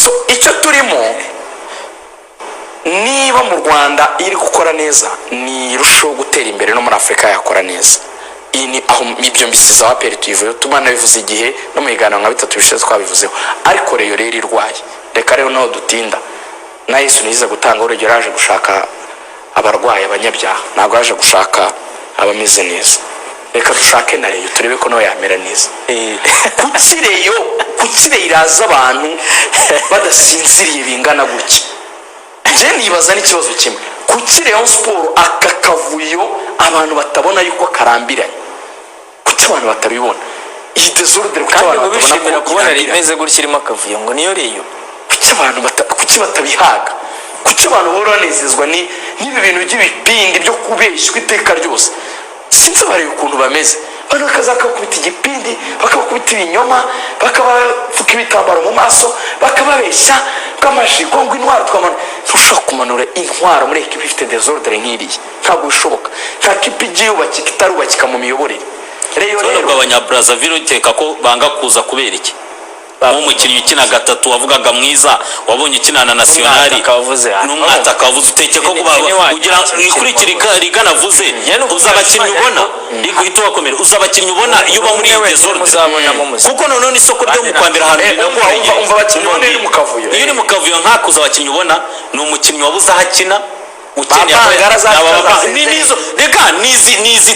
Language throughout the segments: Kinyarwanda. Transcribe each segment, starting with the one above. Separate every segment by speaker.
Speaker 1: So icyo turimo, niba mu Rwanda iri gukora neza, ni irushaho gutera imbere, no muri Afurika yakora neza. Iyi ni aho ibyo mbisize. APR tuyivuyeho, tumanabivuze igihe no mu biganiro nka bitatu bishize twabivuzeho. Ariko Rayon rero irwaye, reka rero naho dutinda. Na Yesu niyiza gutanga urugero, yaje gushaka abarwayi, abanyabyaha, ntabwo yaje gushaka abameze neza. Reka dushake na Rayon, turebe ko nawe yamera neza. Kuki Rayon iraza abantu badasinziriye bingana gutya? Njye nibaza n'ikibazo kimwe: kuki Rayon Sport aka kavuyo abantu batabona yuko karambiranye? Kuki abantu batabibona iyi désordre? Kuki
Speaker 2: Kandi
Speaker 1: abantu
Speaker 2: ngo
Speaker 1: batabona
Speaker 2: bishimira
Speaker 1: ko
Speaker 2: kubona
Speaker 1: irambiranye?
Speaker 2: rimeze gutya, irimo akavuyo, ngo niyo Rayon.
Speaker 1: Kuki abantu kuki batabihaga? Kuki abantu bahora banezezwa n'ibi bintu by'ibipindi byo kubeshywa iteka ryose? Sinzi bareba ukuntu bameze. Abantu bakaza bakabakubita igipindi, bakabakubita ibinyoma, bakabapfuka ibitambaro mu maso, bakababeshya bw'amajigo ngo intwaro twamanura. Ntushobora kumanura intwaro muri ekipa ifite désordre nk'iriya, ntabwo bishoboka. Nta kipe igiye yubakika itarubakika mu miyoborere. Rayon
Speaker 3: None
Speaker 1: rero
Speaker 3: ubwo Abanyabrazzaville ukeka ko banga kuza kubera iki? Nk'umukinnyi ukina gatatu wavugaga mwiza, wabonye ukina na Nationale.
Speaker 2: N'umwataka wavuze hano.
Speaker 3: N'umwataka wavuze, uteke ko
Speaker 2: Ni wanyu.
Speaker 3: kugira ikurikira rigana avuze.
Speaker 2: Njye ni
Speaker 3: Uzi abakinnyi ubona
Speaker 2: ariko-
Speaker 3: liga uhita wakomera, uzi abakinnyi ubona iyo uba muri
Speaker 2: Umwe
Speaker 3: iyi
Speaker 2: wenyine
Speaker 3: désordre.
Speaker 2: muzabonamo muzima.
Speaker 3: Kuko noneho n'isoko ryo mu kwa mbere ahantu rinakomeye.
Speaker 1: Umva abakinnyi ubona iri mu kavuyo.
Speaker 3: Iyo uri mu kavuyo nkakuza, abakinnyi ubona ni umukinnyi wabuze aho akina, ukeneye
Speaker 1: Ba Bangara za
Speaker 3: aba-
Speaker 1: za
Speaker 3: nizo reka nizi nizi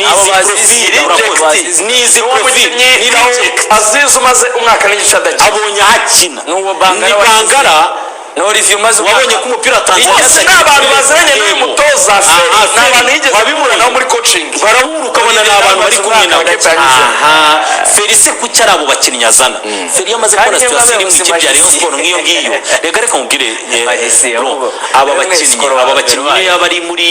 Speaker 2: Abo
Speaker 3: nizi
Speaker 2: bazizi,
Speaker 3: profile.
Speaker 2: urakoze.
Speaker 3: Urakoze. Nizi
Speaker 1: Uwo
Speaker 3: profile
Speaker 1: mukinnyi
Speaker 3: ni
Speaker 1: nawe
Speaker 3: reject.
Speaker 1: Aziz umaze umwaka n'igice adakina.
Speaker 3: Abonye aho akina.
Speaker 2: N'uwo Bangara
Speaker 3: Ni
Speaker 2: wakize.
Speaker 3: Bangara.
Speaker 2: Na Olivier umaze
Speaker 3: Wabonye ko umupira wa Tanzania
Speaker 1: Bose ni abantu baziranye n'uyu mutoza Feri, ni abantu yigeze guhura nabo muri coaching.
Speaker 3: Barahura, ukabona ni abantu bari kumwe nawe.
Speaker 1: Aha.
Speaker 3: Aha Ferise, kuki ari abo bakinnyi azana? Feri iyo amaze
Speaker 2: Kandi
Speaker 3: kubona
Speaker 2: niyo
Speaker 3: situation iri mu
Speaker 2: babe
Speaker 3: ikipe ya Rayon
Speaker 2: Magisi.
Speaker 3: Sport nk'iyo ngiyo, reka mubwire,
Speaker 2: Magisi,
Speaker 3: bro,
Speaker 2: ahubwo.
Speaker 3: aba
Speaker 2: Rimwe
Speaker 3: bakinnyi
Speaker 2: skoro
Speaker 3: aba
Speaker 2: wa mbere
Speaker 3: bakinnyi
Speaker 2: bayo.
Speaker 3: niyo yaba ari muri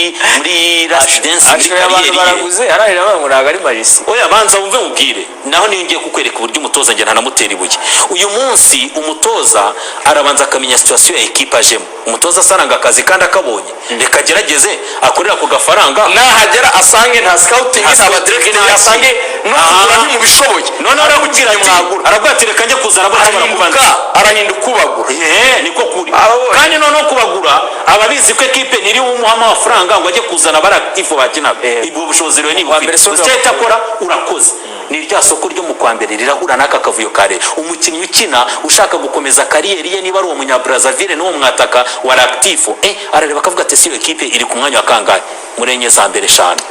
Speaker 3: last dance muri
Speaker 2: Ashoye abantu
Speaker 3: carrière ye.
Speaker 2: Baraguze arahira bavuga ngo ntabwo ari Magisi.
Speaker 3: Oya, banza wumve mubwire. Naho niyo ngiye kukwereka uburyo umutoza njye ntanamutera ibuye. Uyu munsi umutoza arabanza akamenya situation ya ekipa ajemo. Umutoza asaranga akazi kandi akabonye, reka agerageze akorera ku gafaranga.
Speaker 1: Nahagera asange nta scouting,
Speaker 3: Nta
Speaker 1: nta
Speaker 3: scouting,
Speaker 1: badiregiteri,
Speaker 3: nta
Speaker 1: asange no
Speaker 3: Aha.
Speaker 1: kugura ntimubishoboye.
Speaker 3: Noneho arakubwira ati
Speaker 1: mwagura.
Speaker 3: Aravuga ati: "Reka njye kuzana abo nshobora kuba
Speaker 1: Arahinduka,
Speaker 3: nzi."
Speaker 1: arahinduka ubagura.
Speaker 3: Niko kuri.
Speaker 1: Ababonye.
Speaker 3: Kandi noneho kubagura, ababizi ko ekipe ntiri bumuhamo amafaranga ngo ajye kuzana abari actif bakinaga. Ubwo bushobozi rero niba
Speaker 2: Wa mbere
Speaker 3: ufite
Speaker 2: si
Speaker 3: uzi icyo akora, urakoze. Ni rya soko ryo mu kwa mbere rirahura n'aka kavuyo kare. Umukinnyi ukina ushaka gukomeza carrière ye, niba ari uwo Munyabrazaville n'uwo mwataka wa actif, arareba akavuga ati: "Si iyo ekipe iri ku mwanya wa kangahe muri enye za mbere, eshanu?"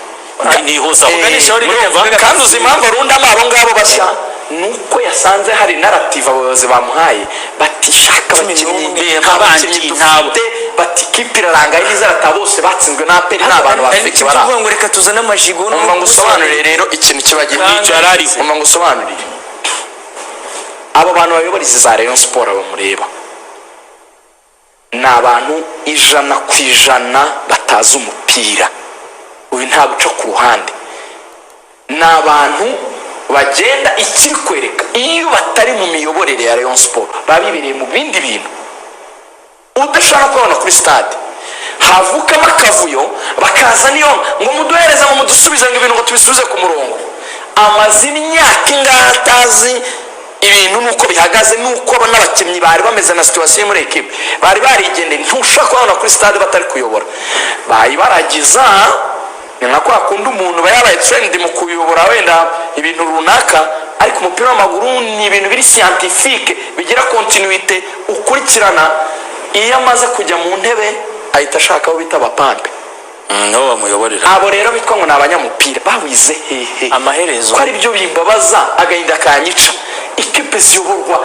Speaker 3: Nihozaho.
Speaker 2: Uganishaho Liga
Speaker 3: Urumva?
Speaker 2: yavugaga.
Speaker 1: Kandi uzi impamvu arundamo abo ngabo bashya? Ni uko yasanze hari narrative abayobozi bamuhaye, batishaka abakinnyi,
Speaker 3: 11.
Speaker 1: nta bakinnyi
Speaker 3: Abandi ntabwo.
Speaker 1: dufite, bati ikipe irarangaye n'izarata, bose batsinzwe na APR, ni abantu ba fake bari aho.
Speaker 2: Tuvuga ngo reka tuzane amajigo.
Speaker 1: Umva ngo usobanurire rero ikintu kiba gihari.
Speaker 3: Nicyo yari ariho.
Speaker 1: Umva ngo usobanurire: abo bantu bayobora izi za Rayon Sport bamureba ni abantu 100% batazi umupira. Uyu nta guca ku ruhande, ni abantu bagenda ikiri kwereka iyo batari mu miyoborere ya Rayon Sport baba bibereye mu bindi bintu udashobora kubabona kuri stade. Havukamo akavuyo, bakaza niyo ngo muduhereze, ngo mudusubize, ngo ibintu ngo tubisubize ku murongo. Amaze imyaka ingahe atazi ibintu nuko bihagaze, nuko n'abakinnyi bari bameze na situation muri ekipe bari barigendeye. Ntushobora kubabona kuri stade batari kuyobora, bayibaragiza. Ni nka kwa kundi umuntu aba yabaye trained mu kuyobora wenda ibintu runaka, ariko umupira w'amaguru ni ibintu biri scientifique, bigira continuité ukurikirana. Iyo amaze kujya mu ntebe ahita ashaka abo bita abapampe.
Speaker 3: Nabo bamuyoborera.
Speaker 1: Abo rero bitwa ngo ni abanyamupira bawize hehe?
Speaker 2: Amaherezo.
Speaker 1: Ko ari byo bimbabaza, agahinda kanyica, ikipe ziyoborwa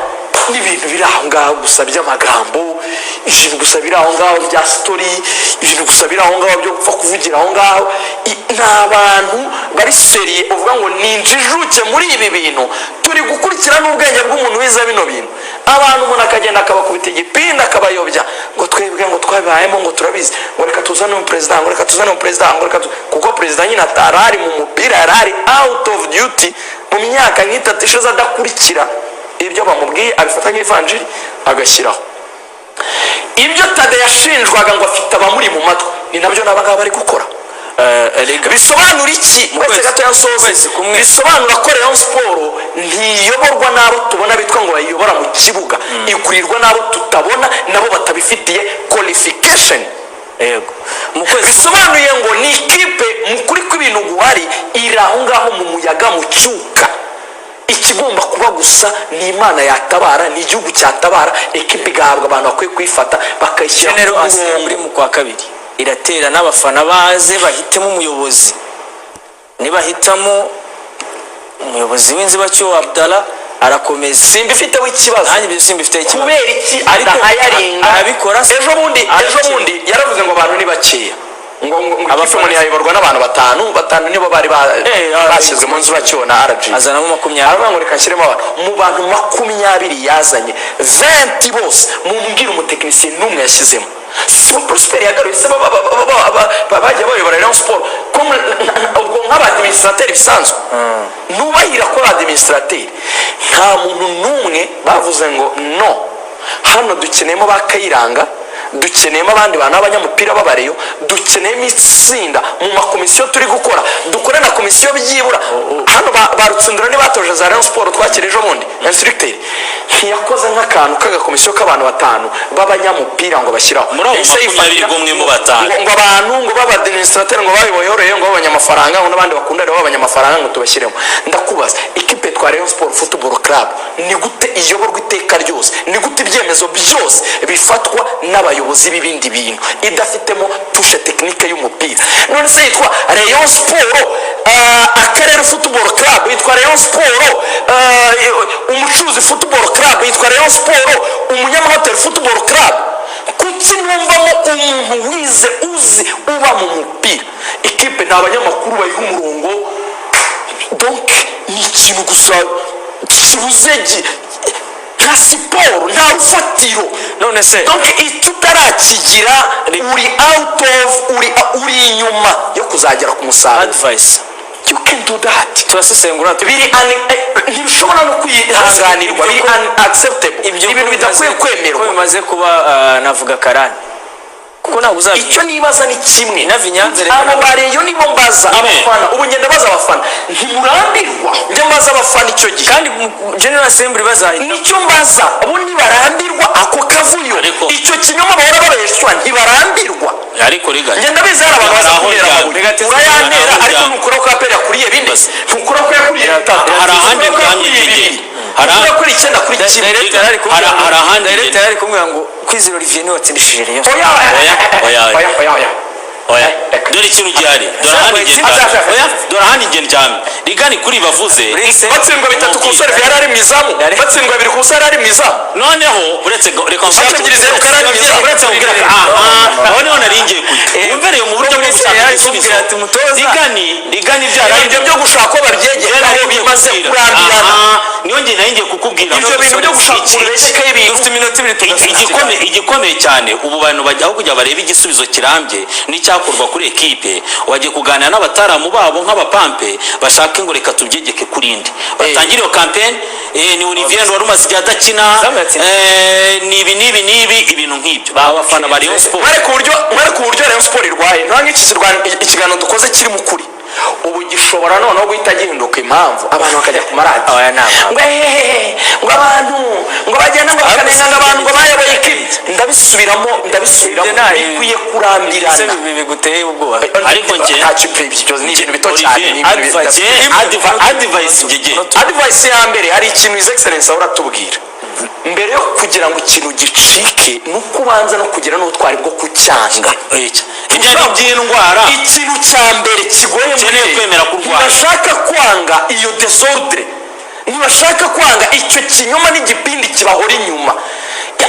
Speaker 1: n'ibintu biri aho ngaho gusa by'amagambo, ibintu gusa biri aho ngaho bya story, ibintu gusa biri aho ngaho byo gupfa kuvugira aho ngaho. Ni abantu bari sérieux, uvuga ngo ni injijuke muri ibi bintu turi gukurikira n'ubwenge bw'umuntu wize bino bintu. Abantu umuntu akagenda akabakubita igipindi, akabayobya ngo twebwe ngo twabibayemo, ngo turabizi, ngo reka tuzane umuperezida, ngo reka tuzane umuperezida, ngo reka kuko perezida nyine atari ari mu mupira, yari ari out of duty mu myaka nk'itatu ishize, adakurikira ibyo bamubwiye, abifata nk'ivanjiri agashyiraho. Ibyo Tade yashinjwaga ngo afite abamuri mu matwi, ni nabyo n'aba ngaba bari gukora. Bisobanura iki? Uretse
Speaker 2: kwezi-
Speaker 1: gato yasoze.
Speaker 2: kwezi kumwe.
Speaker 1: Bisobanura ko Rayon Sport ntiyoborwa n'abo tubona bitwa bitwa ngo bayiyobora mu kibuga, igurirwa n'abo tutabona, nabo batabifitiye qualification.
Speaker 2: Yego, mu kwezi.
Speaker 1: Bisobanuye ngo ni ikipe mu kuri kw'ibintu guhari iri aho ngaho mu muyaga, mu cyuka. Ikigomba kuba gusa ni Imana yatabara, ni igihugu cyatabara, ekipe igahabwa abantu bakwiye kuyifata, bakayishyira ku
Speaker 2: General
Speaker 1: murongo.
Speaker 2: Assembly mu kwa kabiri iratera n'abafana baze bahitemo umuyobozi. Nibahitamo umuyobozi w'inzibacyuho, Abdallah arakomeza.
Speaker 1: Simbifiteho ikibazo.
Speaker 2: Nanjye ibyo simbifiteho ikibazo.
Speaker 1: Kubera iki
Speaker 2: Ariko
Speaker 1: adahayaringa?
Speaker 2: arabikora se?
Speaker 1: Ejo bundi, ejo
Speaker 2: Arabikora.
Speaker 1: bundi yaravuze ngo abantu ni bakeya, ngo ikipe
Speaker 2: Abafana-
Speaker 1: ngo ntiyayoborwa n'abantu batanu. Batanu nibo bari bashyizwe mu nzibacyuho na RG.
Speaker 2: Azanamo 20.
Speaker 1: Aravuga ngo reka nshyiremo abantu. Mu bantu 20 yazanye, 20 bose, mumbwire umutekinisiye n'umwe yashyizemo. Si Prosper yagaruye se? Bagiye bayobora Rayon Sport ko ubwo nk'abadministrateur bisanzwe, nubahira ko abadministrateur, nta muntu n'umwe bavuze ngo no hano dukeneyemo ba Kayiranga, dukeneyemo abandi bantu b'abanyamupira b'abareyo, dukeneyemo itsinda mu makomisiyo turi gukora, dukore na komisiyo byibura hano ba Rutsindura ntibatoje za Rayon Sport twakira ejo bundi? Instructeur ntiyakoze nk'akantu k'agakomisiyo k'abantu batanu b'abanyamupira ngo bashyiraho?
Speaker 3: Muri abo
Speaker 1: Yahise
Speaker 3: 20
Speaker 1: yifatira
Speaker 3: bw'umwe mu batanu.
Speaker 1: ngo abantu ngo b'abadministrateur ngo babiboyoreye, ngo b'abanyamafaranga, ngo n'abandi bakunda rero b'abanyamafaranga ngo tubashyiremo. Ndakubaza, ikipe twa Rayon Sport Football Club ni gute iyoborwa iteka ryose? Ni gute ibyemezo byose bifatwa n'abayobozi b'ibindi bintu idafitemo touche technique y'umupira? None se yitwa Rayon Sport akarere Football Club? Yitwa Rayon Sport umucuruzi Football Club? Yitwa Rayon Sport umunyamahoteli Football Club? Kuki numvamo umuntu wize, uzi, uba mu mupira, ikipe nta banyamakuru bayiha umurongo? Donc ni ikintu gusa kibuze nta siporo, nta rufatiro.
Speaker 2: None se
Speaker 1: Donc icyo utarakigira, uri out of, uri inyuma yo kuzagera ku musaruro.
Speaker 2: Advice.
Speaker 1: You can do that.
Speaker 2: Turasesengura.
Speaker 1: Biri ntibishobora no kwihanganirwa, biri unacceptable.
Speaker 2: Ibyo
Speaker 1: Ibintu
Speaker 2: ko
Speaker 1: bidakwiye
Speaker 2: ko
Speaker 1: kwemerwa.
Speaker 2: bimaze kuba, navuga karani, kuko ntabwo
Speaker 1: Icyo
Speaker 2: uzabyiga.
Speaker 1: nibaza ni kimwe.
Speaker 2: Inava i Nyanza rero.
Speaker 1: Abo bareyo nibo mbaza.
Speaker 3: Nyine.
Speaker 1: Abafana, ubu ngenda mbaza abafana, ntimurambirwa? Njya mbaza abafana icyo gihe.
Speaker 2: Kandi General Assembly bazahita
Speaker 1: Nicyo mbaza, bo ntibarambirwa ako kavuyo? Icyo kinyoma bahora babeshwa, ntibarambirwa?
Speaker 3: Ariko rigana
Speaker 1: Ngenda bizi hari abantu baza
Speaker 3: Hari aho
Speaker 1: kuntera
Speaker 3: njyana.
Speaker 1: amabuye. Urayantera,
Speaker 3: Hari aho
Speaker 1: ariko
Speaker 3: njyana.
Speaker 1: ntukura ko APR yakuriye 4, ntukura ko yakuriye 3,
Speaker 3: Hari ahandi
Speaker 1: ntukura ko
Speaker 3: njyanye
Speaker 1: yakuriye
Speaker 3: igihe.
Speaker 1: 2,
Speaker 3: Hari
Speaker 1: ntukura kuri 9-1.
Speaker 2: Director yari kumbwira
Speaker 3: Hari ahandi
Speaker 2: Director yari kumbwira ngo Kwizera Olivier niwe watsindishije Rayon.
Speaker 1: Oya.
Speaker 3: Oya, oya,
Speaker 1: oya, oya, oya.
Speaker 3: Oya, dore ikintu gihari, dore ahandi njye ndyamye. Oya, dore ahandi njye ndyamye rigani kuri bavuze.
Speaker 2: Prince.
Speaker 1: Batsindwa 3-0, Olivier yari ari mu izamu. Batsindwa 2-0, yari ari mu izamu.
Speaker 3: Noneho uretse reka
Speaker 1: Sacha ebyiri zeru, karari mu izamu.
Speaker 3: Uretse nkubwira ko aha aho niho nari ngiye kujya, wumvereye mu buryo bwo
Speaker 2: Prince
Speaker 3: gushaka
Speaker 2: yari
Speaker 3: igisubizo.
Speaker 2: kumbwira ati, "Umutoza."
Speaker 3: Rigani byara
Speaker 1: Ibyo byo gushaka ko babyegekaho bimaze kurambirana.
Speaker 3: Niyo ngiye nari ngiye kukubwira.
Speaker 1: Ibyo bintu byo gushaka ukuntu begekaho ibintu.
Speaker 2: Dufite iminota 2 tugasoza.
Speaker 3: Igikomeye cyane, ubu bantu bajya aho kugira barebe igisubizo kirambye n'icyakorwa kuri ekipe, wagiye kuganira n'abataramu babo nk'abapampe, bashake ngo reka tubyegeke kuri indi, batangire iyo campaign. Ni Olivier wari umaze igihe adakina.
Speaker 2: Zamu yatsinze.
Speaker 3: Ni ibi n'ibi n'ibi, ibintu nk'ibyo, abafana ba Rayon Sport.
Speaker 1: Mwereke uburyo Rayon Sport irwaye. Nta nk'iki ikiganiro dukoze kiri mu kuri ubu gishobora noneho guhita gihinduka impamvu abantu bakajya ku maradiyo
Speaker 2: Oya, nta mpamvu.
Speaker 1: ngo hehehe, ngo abantu ngo bagenda ngo bakanenga ngo abantu ngo bayoboye ikipe. Ndabisubiramo, ndabisubiramo,
Speaker 2: Ibyo nta-
Speaker 1: bikwiye
Speaker 2: Ese
Speaker 1: kurambirana.
Speaker 2: biguteye ubwoba?
Speaker 3: Ariko
Speaker 1: Ntacyo, ibyo ni ibintu bito cyane, ni ibintu
Speaker 2: Advice.
Speaker 3: Advice ngege.
Speaker 1: Advice ya mbere, hari ikintu His Excellence ahora atubwira: mbere yo kugira ngo ikintu gicike, ni uko ubanza no kugira n'ubutwari bwo kucyanga.
Speaker 3: Ibyo ari iby'indwara.
Speaker 1: Ikintu cya mbere kigoye muri
Speaker 3: Ukeneye
Speaker 1: leta,
Speaker 3: kwemera kurwara.
Speaker 1: ntibashaka kwanga iyo désordre, ntibashaka kwanga icyo kinyoma n'igipindi kibahora inyuma.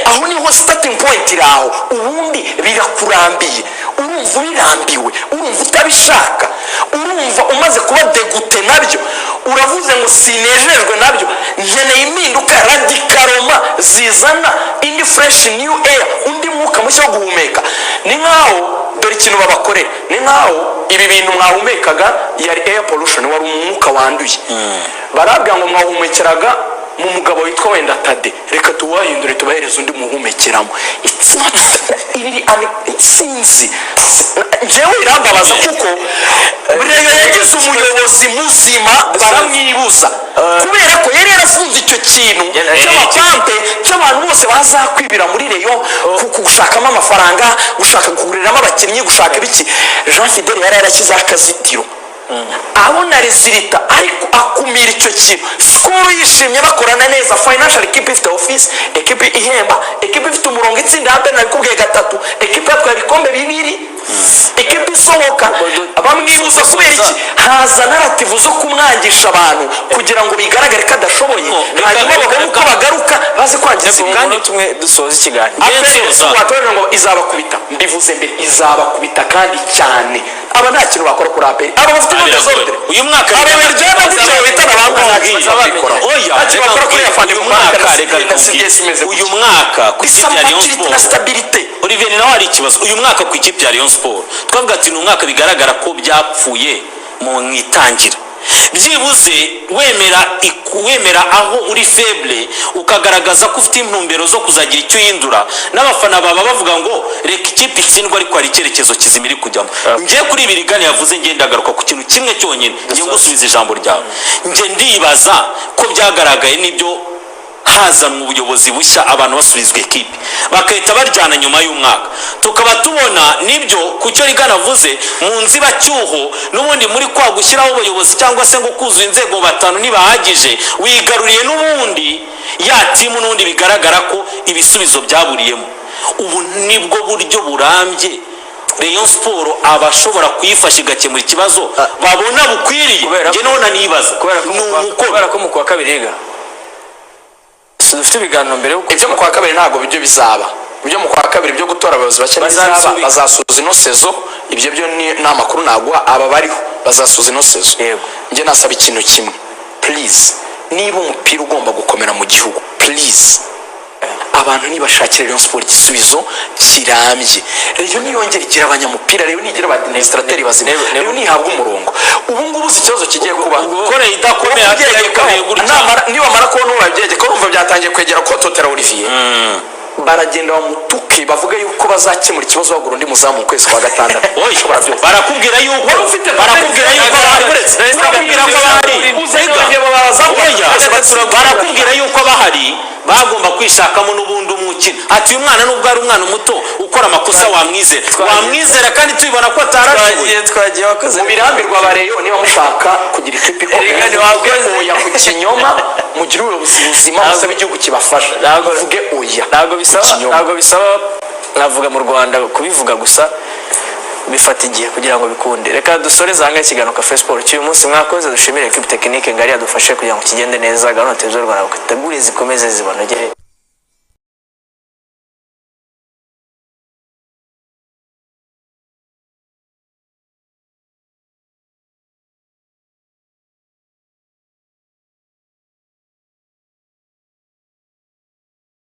Speaker 1: Aho niho starting point iri aho. Ubundi birakurambiye, urumva ubirambiwe, urumva utabishaka, urumva umaze kuba dégoûté nabyo, uravuze ngo sinejejwe nabyo, nkeneye impinduka radicalement zizana indi fresh new air, undi mwuka mushya wo guhumeka. Ni nkaho, dore ikintu babakorera, ni nkaho ibi bintu mwahumekaga yari air pollution, wari umwuka wanduye, barabwira ngo mwahumekeraga mu mugabo witwa wenda Tade, reka tuwahindure tubahereze undi muhumekeramo. It's not iri sinzi, njyewe irambabaza kuko Rayon yagize umuyobozi muzima baramwibuza kubera ko yari yarafunze icyo kintu. bose bazakwibira muri Rayon gushakamo amafaranga, gushaka kuguriramo abakinnyi, gushaka ibiki. Jean Fidele yari yarashyizeho akazitiro, abona résultat, ariko akumira icyo kintu. Sikuru yishimye, bakorana neza, financial, ekipe ifite office, ekipe ihemba, ekipe ifite umurongo, itsinda APR, nabikubwiye gatatu, ekipe yatwaye ibikombe bibiri, ekipe isohoka bamwibuza kubera iki? Haza narrative zo kumwangisha abantu kugira ngo bigaragare ko adashoboye, hanyuma babone uko bagaruka baze kwangiza ibintu.
Speaker 2: Kandi tumwe dusoza ikiganiro.
Speaker 1: APR
Speaker 3: Nsoza.
Speaker 1: watorera ngo izabakubita, mbivuze mbere, izabakubita kandi cyane. Aba nta kintu bakora kuri APR, aba bafite
Speaker 3: Abira
Speaker 1: désordre.
Speaker 3: Uyu mwaka
Speaker 1: aba baryama gutya bitana
Speaker 3: Oya,
Speaker 1: oya, nta kintu bakora kuri afande.
Speaker 3: uyu mwaka, reka nkubwire. Uyu mwaka ku ikipe ya Rayon
Speaker 1: maturité na
Speaker 3: Sport,
Speaker 1: stabilité.
Speaker 3: Olivier, nawe hari ikibazo. Uyu mwaka ku ikipe ya Rayon Sport, twavuga ati ni umwaka bigaragara ko byapfuye mu itangira. Byibuze wemera wemera aho uri faible, ukagaragaza ko ufite intumbero zo kuzagira icyo uhindura, n'abafana baba bavuga ngo reka ikipe itsindwe, ariko hari icyerekezo kizima iri kujyamo. Njye kuri ibi Rigani yavuze, njye ndagaruka ku kintu kimwe cyonyine. Njye ngusubiza ijambo ryawe, njye ndibaza ko byagaragaye n'ibyo, hazanwa ubuyobozi bushya, abantu basubizwa ekipe, bagahita baryana nyuma y'umwaka, tukaba tubona nibyo ku cyo Rigana avuze mu nzibacyuho. N'ubundi muri kwa gushyiraho ubuyobozi cyangwa se ngo kuzuza inzego, batanu ntibahagije, wigaruriye n'ubundi ya team, n'ubundi bigaragara ko ibisubizo byaburiyemo. Ubu nibwo buryo burambye Rayon Sport abashobora kuyifasha igakemura ikibazo babona bukwiriye. Njye none nibaza
Speaker 2: Kubera ko
Speaker 3: ni umukoro.
Speaker 2: Kubera ko mu kwa kabiri yiga, si dufite ibiganiro mbere y'uko
Speaker 1: Ibyo mu kwa kabiri ntabwo byo bizaba. Ibyo mu kwa kabiri byo gutora abayobozi bashya ntibizaba.
Speaker 2: Bazabisubika.
Speaker 1: Bazasoza ino saison. Ibyo byo ni amakuru naguha, aba bariho bazasoza ino saison. Njye nasaba ikintu kimwe, please: niba umupira ugomba gukomera mu gihugu, please, abantu nibashakire Rayon Sport igisubizo kirambye. Rayon niyongera igira abanyamupira, Rayon nigira aba administrateur bazima, Rayon nihabwa umurongo. Ubu ngubu uzi ikibazo kigiye kuba?
Speaker 3: Kore idakomeye,
Speaker 1: Kubyegekaho,
Speaker 3: idakomeye gutya.
Speaker 1: Nibamara kubona uwo babyegekaho, urumva byatangiye kwegera kototera Olivier, baragenda bamutuke, bavuga yuko bazakemura ikibazo bagura undi muzamu mu kwezi kwa gatandatu.
Speaker 3: Oya,
Speaker 1: Ushobora byose.
Speaker 3: barakubwira yuko
Speaker 1: Wari ufite
Speaker 3: barakubwira yuko abahari, barakubwira ko abahari. Oya, barakubwira yuko abahari bagomba kwishakamo n'ubundi umukino. Ati uyu mwana nubwo ari umwana muto ukora amakosa, wamwizera, wamwizera, kandi tubibona ko atarashoboye.
Speaker 2: Twagiye, twagiye, wakoze.
Speaker 1: Mu birambirwa ba Rayon, niba mushaka kugira ikipe ikomeye,
Speaker 2: Erega ntiwakoze.
Speaker 1: oya ku kinyoma, mugire ubuyobozi buzima, musabe igihugu kibafasha, muvuge oya
Speaker 2: Ntabwo
Speaker 1: ku
Speaker 2: bisaba
Speaker 1: kinyoma.
Speaker 2: Ntabwo bisaba, navuga mu Rwanda kubivuga gusa bifata igihe kugira ngo bikunde. Reka dusoreze ahangaha ikiganiro Cafe Sport cy'uyu munsi. Mwakoze, dushimire équipe technique ngari yadufashe kugira ngo kigende neza. Gahunda Televiziyo Rwanda bategure zikomeze zibanogere.